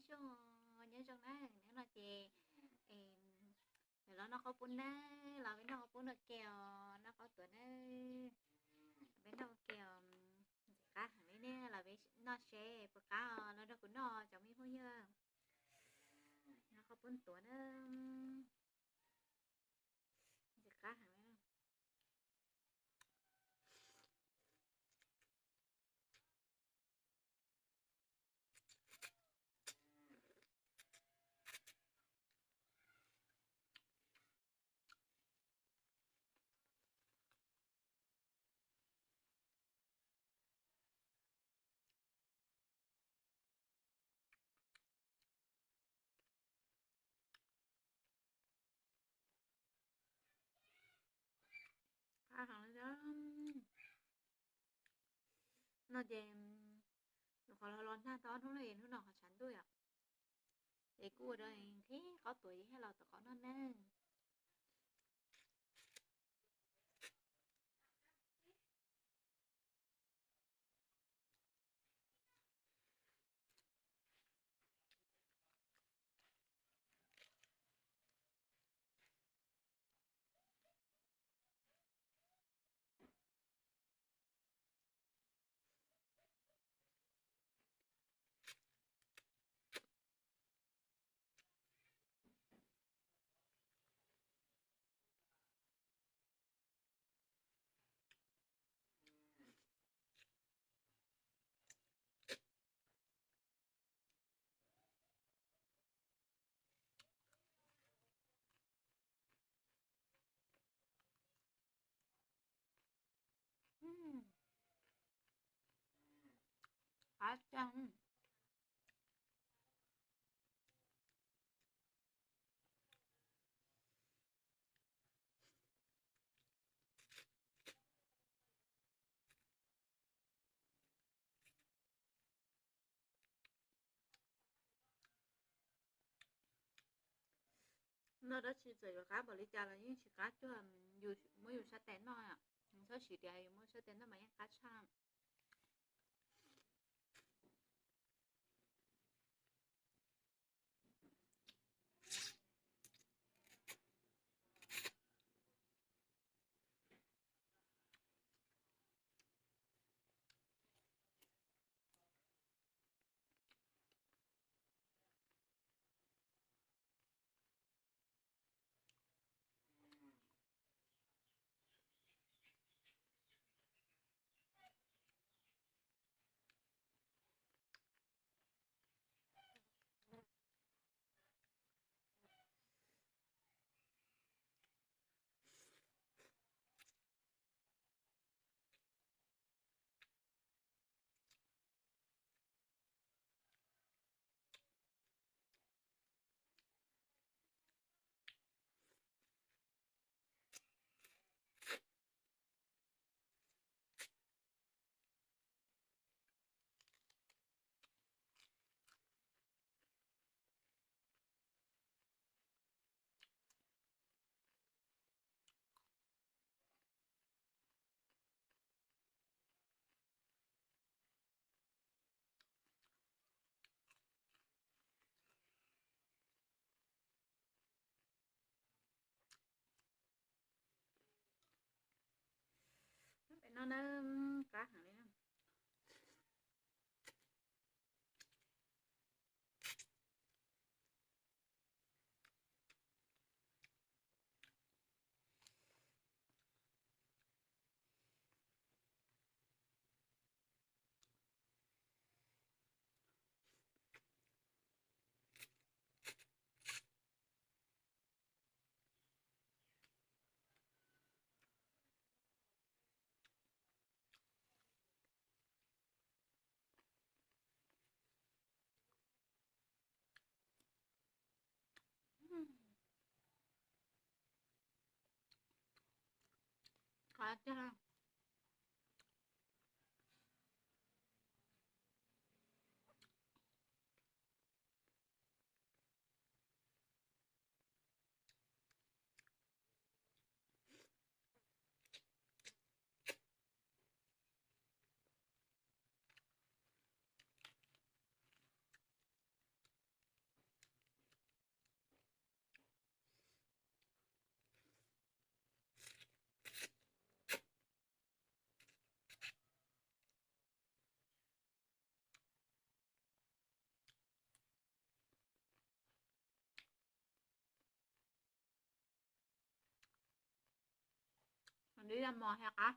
coj, nyob zoo na, hnub no ces los noj qaub pub na, los peb noj qaub pub no ke os, noj qaub tuav na, peb noj ke os, ntxim qab heev li ne, los peb noj seb puas qab os, los nrog kuv noj cov me phooj ywg, noj qaub pub tuav na, ntxim qab heev li. Qab heev li. No ces nyuam qhuav los los nag tau ob hnub no es hnub no qhov tshav ntuj yom, es kuj ua rau nqhis qaub tuav es thiaj los tom qab noj na. Qab tag. Noj dab tsi txawm yuav qab npaum li cas los yeej tsis qab cuag yus muab yus sab tes noj. Txhob siv tias yus muab sab tes noj mas yeej qab tshaj. Peb no na, qab heev li. Qab tag. Li yog mos thiab qab.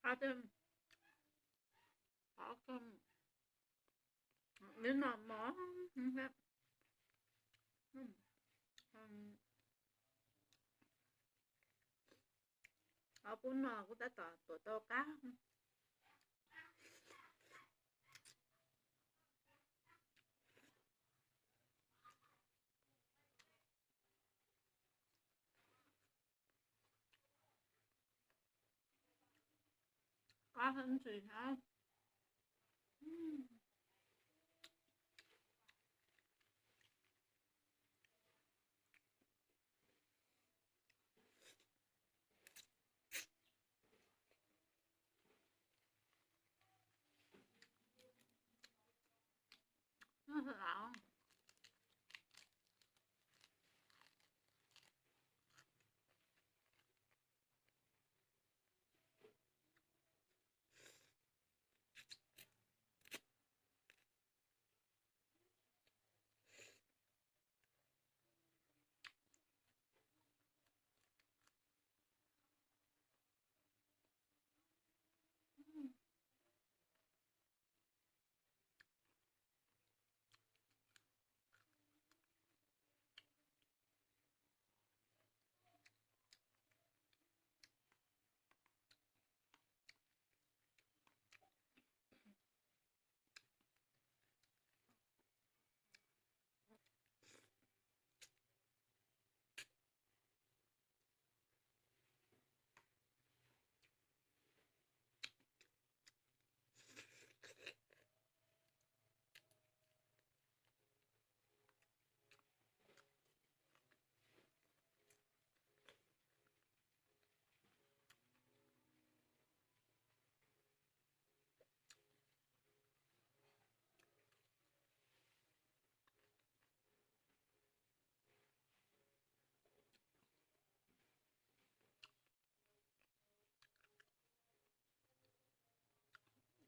Qab tiag. Qab kawg. Li no mos thiab. Ob pub no kuj tab tom tuav tau qab. Qab heev ntsis thiab.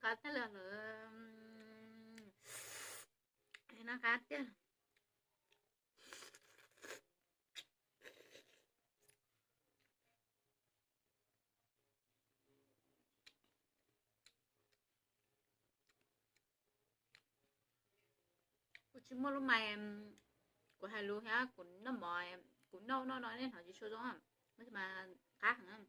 Qab tiag lawm. No qab tiag. Tsis muaj lub mais, kuv hais lus thiab kuv noj mov, kuv noj noj no nej hnov tsis tshua zoo, mas qab heev.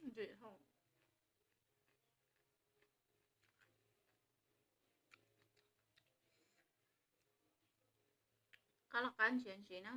Ntsim hau. Qab los qab ntsim ntsim na.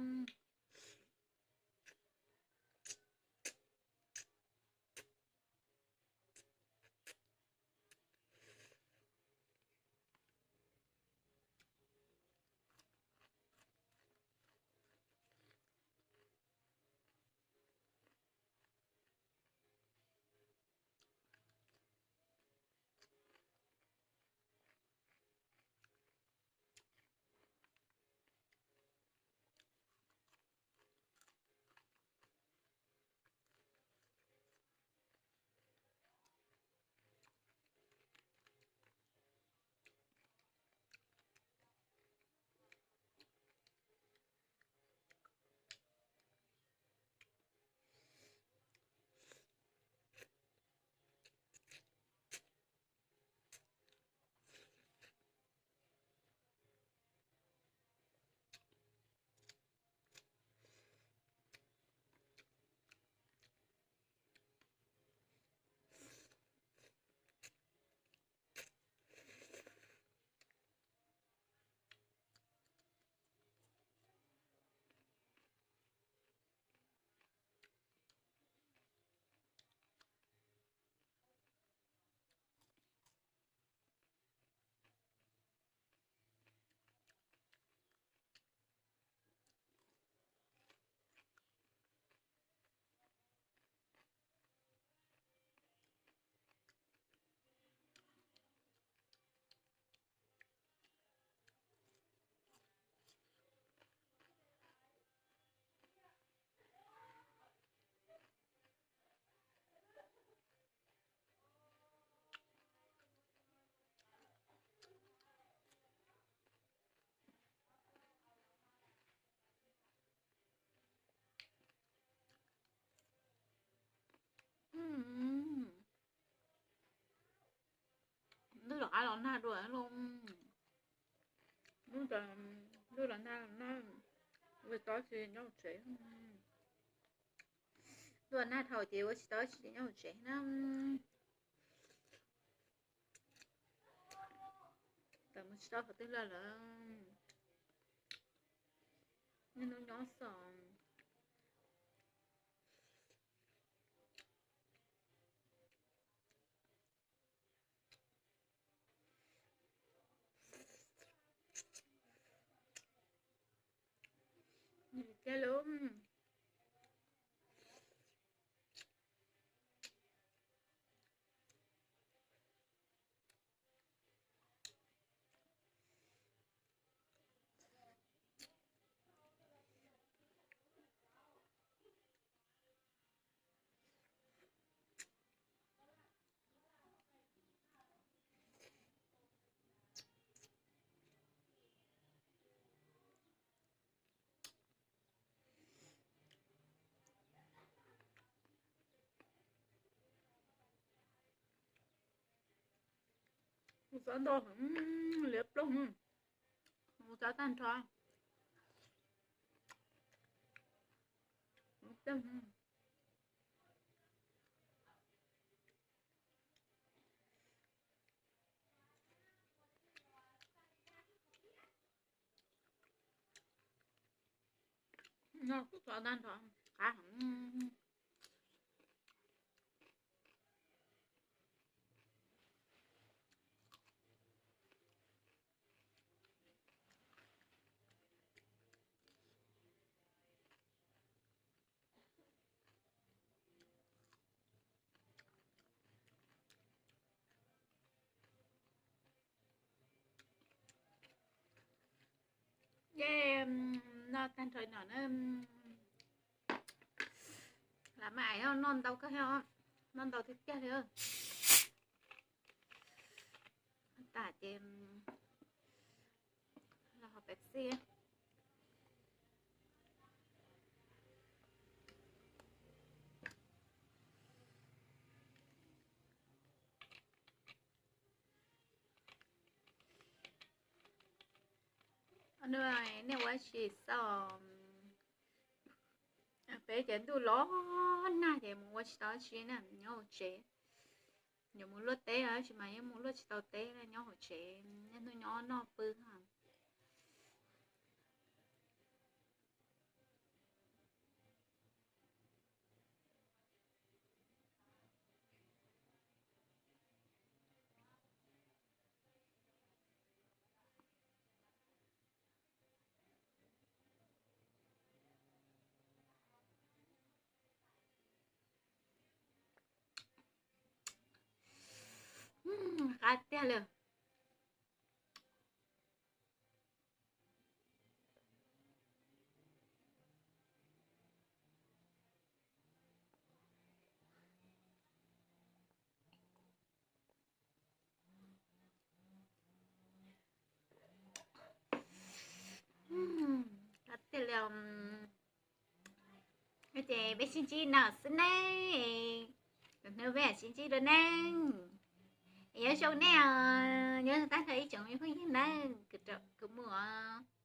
Ntuj los qab los nag dua lauj. Ntuj los nag, ua tsis tau tsev nyob hauv tsev. Ntuj los nag dhau ces ua tsis tau tsev nyob hauv tsev na. Tawm mus tsis tau qhov twg lawm lawm. Niaj hnub nyob xwb. Thiab lub Mus txav ntau, liab ploog, mus txav tag nrho. No kuj txav tag nrho, qab heev. Noj tag nrho no na, lam maj ais noj ntau kawg, noj ntau tiag tiag li. Tas ces los hauv Pepsi. Nej ua tsis tau, peb ces ntuj los nag ces mus ua tsis tau dab tsi na, nyob hauv tsev. Yuav mus luaj teb tab sis mas yeej mus luaj tsis tau teb, nyob hauv tsev niaj hnub nyob noj pw. Qab tiag li. Qab tiag li. Ces peb sib ntsib no xwb ne. Tus hnub peb sib ntsib dua neej. Nyob zoo nej os, nyob zoo tag nrho ib tsoom me phooj ywg nawb, kuv mus os.